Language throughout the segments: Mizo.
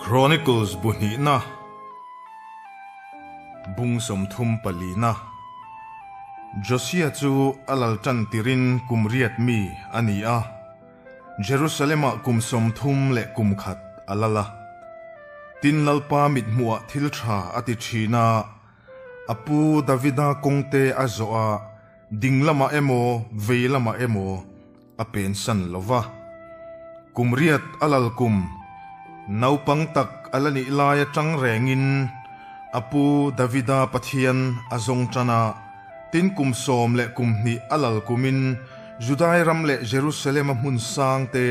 Chronicles bu hnihna, Bung 34 na. Josiah chu a lal tan tirin kum riat mi a ni a, Jerusalem-ah kum 30 leh kum khat a lal a. Tin Lalpa mithmuhah thil tha a ti thin a, a pu Davida kawngte a zawh a, ding lamah emaw vei lamah emaw a pensan lo va. Kum riat a lal kum, naupang tak a la nih lai atang rengin a pu Davida Pathian a zawng tan a, tin kum 12 a lal kumin Judai ram leh Jerusalem-a hmun sang te,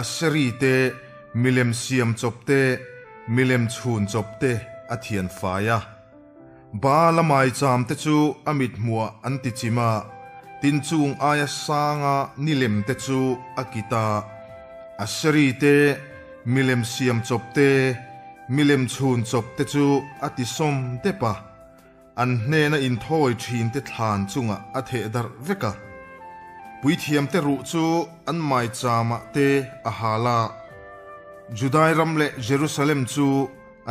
Aseri te, milem siam chawp te, milem chhun chawp te a thian fai a. Baal-a maicham te chu a mithmuhah an ti chim a, tin chung aia sanga nilem te chu a kit a. Aseri te, milem siam chawp te, milem chhun chawp te chu a ti sawm dep a. An hnena inthawi thin te thlan chungah a theh darh vek a. Puithiam te ruh chu an maichamah te a hal a. Judai ram leh Jerusalem chu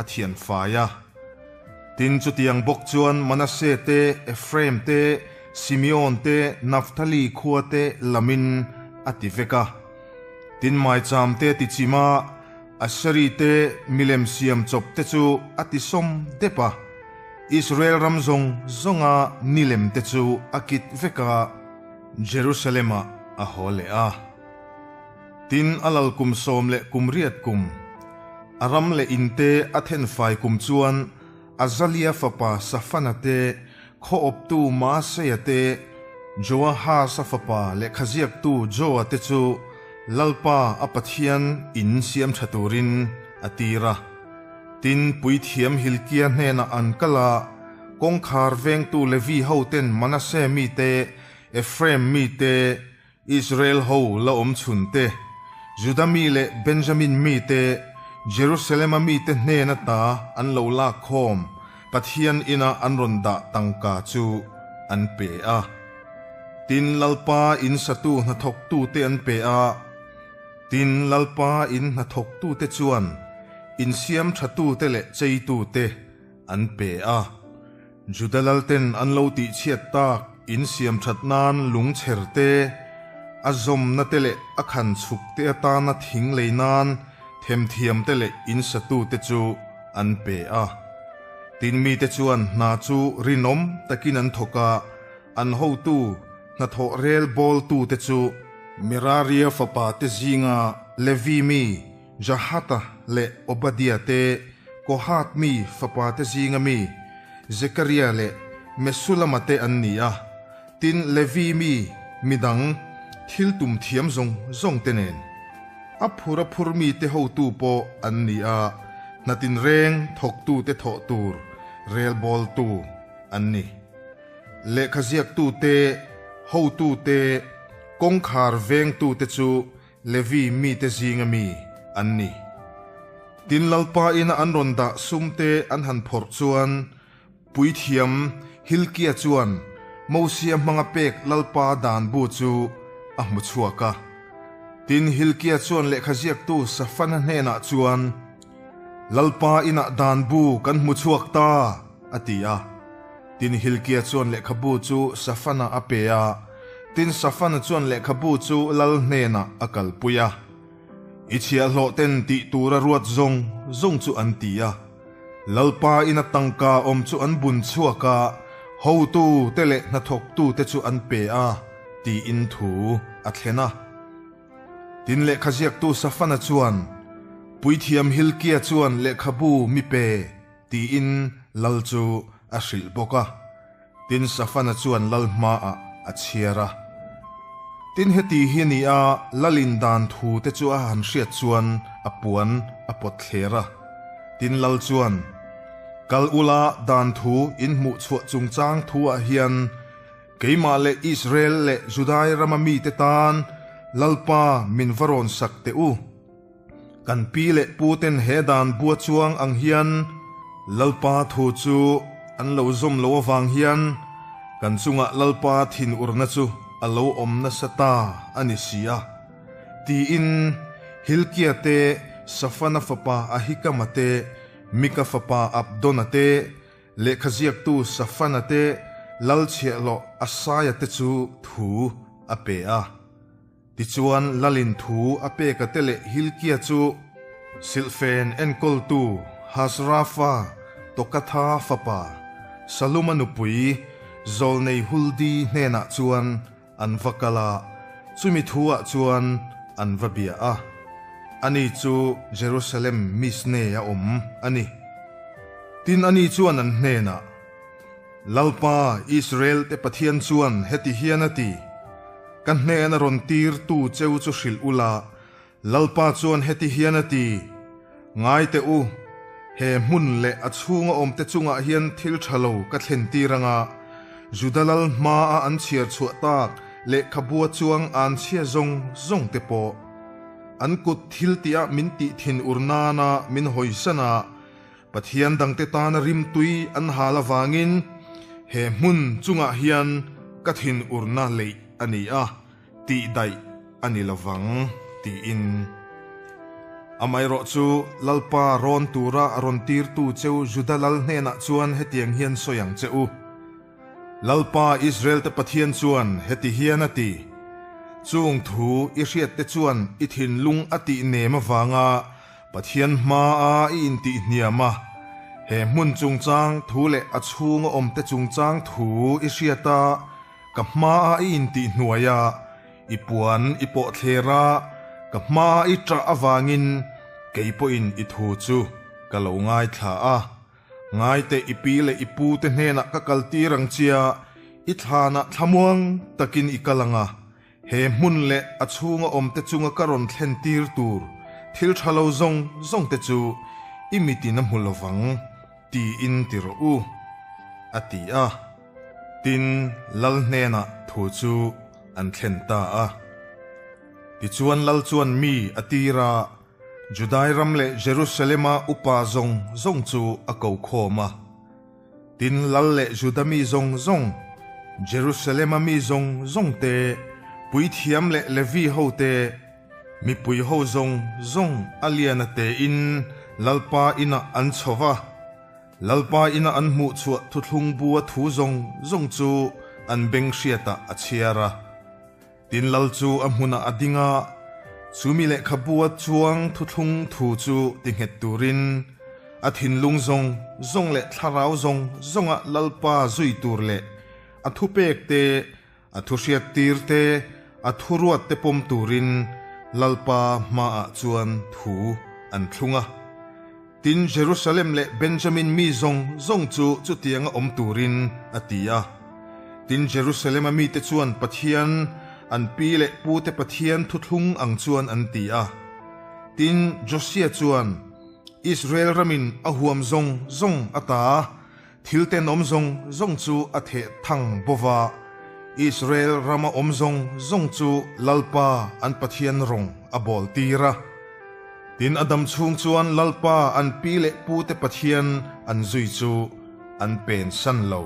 a thian fai a. Tin chutiang bawk chuan Manasseh te, Ephraim te, Simeon te, Naphtali khua te lamin a ti vek a. Tin maicham te ti chim a, Aseri te milem siam chawp te chu a ti sawm dep a. Israel ram zawng zawnga nilem te chu a kit vek a, Jerusalem-ah a haw leh a. Tin a lal kum 18 kum, a ram leh in te a thenfai kum chuan Azalia fapa Safana te, khaw awptu Maaseia te, Joahasa fapa lehkhaziaktu Joa te chu Lalpa a Pathian in siam tha turin a tir a. Tin, puithiam Hilkia hnenah an kal a, kawngkhar vengtu Levi hoten Manase mite, Ephraim mite, Israel ho la awm chhun te, Juda mi leh Benjamin mi te, Jerusalem-a mite hnen ata an lo lak khawm Pathian ina an rawn dah tangka chu an pe a. Tin, Lalpa in satu hnathawktute an pe a. Tin, Lalpa in hnathawktute chuan insiam thatute leh cheitute an pe a. Juda lalten an lo tihchhiat tak insiam that nan lung chher te, a zawmna te leh a khan chhuk te atana thing lei nan themthiam te leh insatu te chu an pe a. Tin mite chuan hna chu rinawm takin an thawk a, an hotu hnathawh rel bawltu te chu Meraria fapa te zinga Levi mi Jahata leh Obadia te, Kohath mi fapa te zinga mi Zekaria leh Mesulama te an ni a, tin Levi mi midang thil tum thiam zawng zawng te nen. A phur a phur mi te hotu pawh an ni a, hna tinreng thawktu te thawh tur relbawltu an ni. Lehkha ziaktu te, hotu te, kawngkhar vengtu te chu Levi mite zinga mi an ni. Tin Lalpa ina an rawn dah sumte an han phawrh chuan Puithiam Hilkia chuan Mosia hmanga pek Lalpa dan bu chu a hmu chhuak a. Tin Hilkia chuan lehkha ziaktu Safana hnenah chuan, Lalpa inah dan bu kan hmu chhuak ta, a ti a. Tin Hilkia chuan lehkhabu chu Safana a pe a, tin Safana chuan lehkhabu chu lal hnenah a kalpui a. I chhiahhlawh ten tih tura ruat zawng zawng chu an ti a. Lalpa ina tangka awm chu an bun chhuak a, hotu te leh hnathawktu te chu an pe a, tiin thu a thlen a. Tin lehkha ziaktu Safana chuan, Puithiam Hilkia chuan lehkhabu mi pe, tiin lal chu a hrilh bawk a. Tin Safana chuan lal hmaah a chhiar a. Tin heti hi ni a, lalin dan thu te chu a han hriat chuan a puan a pawt thler a. Tin lal chuan, Kal ula dan thu in hmuh chhuah chungchang thuah hian keimah leh Israel leh Judai rama mite tan Lalpa min va rawn sak teh u. Kan pi leh pu ten he dan bua chuang ang hian Lalpa thu chu an lo zawm lo avang hian kan chungah Lalpa thinurna chu a lo awm nasa ta a ni si a, tiin Hilkia te, Safana fapa Ahikama te, Mika fapa Abdona te, lehkhaziaktu Safana te, lal chhiahhlawh Asaia te chu thu a pe a. Tichuan lalin thu a peka te leh Hilkia chu silhfen enkawltu Hasrafa Tokatha fapa Saluma nupui Zawlnei Huldi hnenah chuan an va kal a, chumi thuah chuan an va bia a. Ani chu Jerusalem Misne a awm a ni. Tin ani chuan an hnenah, Lalpa, Israel te Pathian chuan heti hian a ti, Ka hnena rawn tirtu cheu chu hrilh ula, Lalpa chuan heti hian a ti, Ngai teh u, he hmun leh a chhunga awmte chungah hian thil tha lo ka thlen tir anga, Juda lal hmaa an chhiar chhuah tak lehkhabua chuang an chhia zawng zawng te pawh an kut thil tihah min tih thin ur nana min hawisan a, Pathian dangte tana rimtui an hal avangin he hmun chungah hian ka thinurna leih a ni a, tih daih a ni lovang, tiin. Amaherawh chu Lalpa rawn tura a rawn tirtu cheu Juda lal hnenah chuan hetiang hian sawi ang che u, Lalpa Israel-te Pathian chuan heti hian a ti, Chung thu i hriatte chuan i thinlung a tih nem avanga Pathian hmaa i intihhniam a, he hmun chungchang thu leh a chhunga awmte chungchang thu i hriat a, ka hmaa i intihhnuai a, i puan i pawh thler a, ka hmaa i ṭah avangin kei pawhin i thu chu ka lo ngaithla a. Ngaite i pi leh i pu te hnenah ka kaltir ang chia, i thlanah thlamuang takin i kal ang a, He hmun leh a chhunga awmte chunga ka rawn thlen tir tur thil tha lo zawng zawng te chu i mitin a hmu lovang tiin ti rawh u, a ti a. Tin, lal hnenah thu chu an thlen ta a. Tichuan lal chuan mi a tir a, Judai ram leh Jerusalema upa zawng zawng chu a ko khawm a. Tin, lal leh Juda mi zawng zawng, Jerusalema mi zawng zawng te, puithiam leh Levi ho te, mipui ho zawng zawng a lian a tein Lalpa inah an chho va. Lalpa ina an hmuh chhuah thuthlung bua thu zawng zawng chu an beng hriatah a chhiar a. Tin lal chu a hmunah a ding a, chu mi lehkhabua chuang thuthlung thu chu ti nghet turin a thinlung zawng zawng leh thlarau zawng zawnga Lalpa zui tur leh a thupek te, a thuhriattir te, a thuruat te pawm turin Lalpa hmaah chuan thu an thlung a. Tin, Jerusalem leh Benjamin mi zawng zawng chu chutianga awm turin a ti a. Tin, Jerusalema mite chuan Pathian, an pi leh pute Pathian thuthlung ang chuan an ti a. Tin, Josia chuan Israel ramin a huam zawng zawng ata thil tenawm zawng zawng chu a theh thang bo va, Israel rama awm zawng zawng chu Lalpa an Pathian rawng a bawl tir a. Tin a dam chhung chuan Lalpa an pi leh pute Pathian an zui chu an pen san lo.